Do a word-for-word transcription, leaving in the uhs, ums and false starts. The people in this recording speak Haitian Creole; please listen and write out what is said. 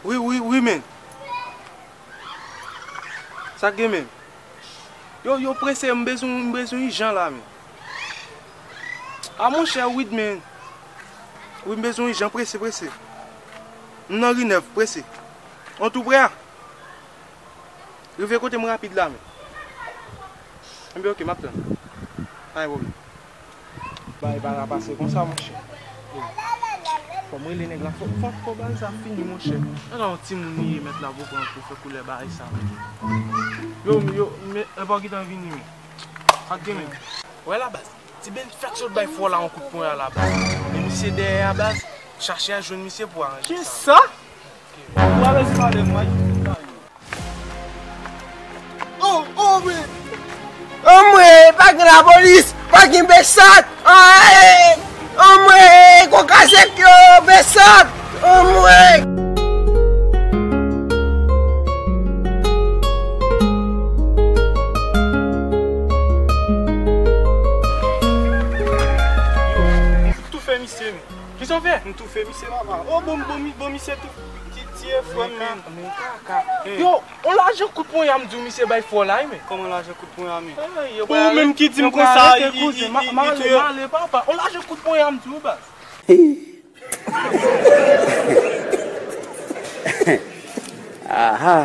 Wi, wi, wi, men. Sa k gen menm? Yo, yo prese, m bezwen, m bezwen ijan la, men. A, monchè, wi, men. Wi, m bezwen ijan, prese, prese. M nan ri nèf, prese. On tou prè a? Rive kote m rapid la, men. Enben, oke, m ap tann. Pa gen pwoblèm. Bay pa ka pase konsa, monchè. Fò m rele nèg la. Fò, fò, fò bagay sa fini, monchè. Gade yon timoun li ye, mèt la pou pran pou fè koulè bagay sa, men. Yo, yo, men, e pa w ki tan vini, men. Ak gen, men. Wè la, baz. Ti Ben fèk sot bay fò la yon kout ponya la, baz. Men misye dèyè a, baz. Chache a jwenn misye pou aranje sa. Kisa? Ou pa bezwen pale m, wi. Oh, oh, men. Anmwe, pa gen lapolis, pa gen besat. Ay! Anmwe, gwo kazèk yo, besat. Anmwe. Toufe misye, men. Kisa w fè? M toufe misye, papa. Oh, bon, bon, mi- bon, misye tou ti, ti e frè m, men. Men kaka. Yo, on lajan kout ponya m di w misye bay fò la, wi, men. Kòman lajan kout ponya, men? Ou menm ki di m konsa, i, i, i, i touye. M ale, papa. On lajan kout ponya m di w, baz. Aha.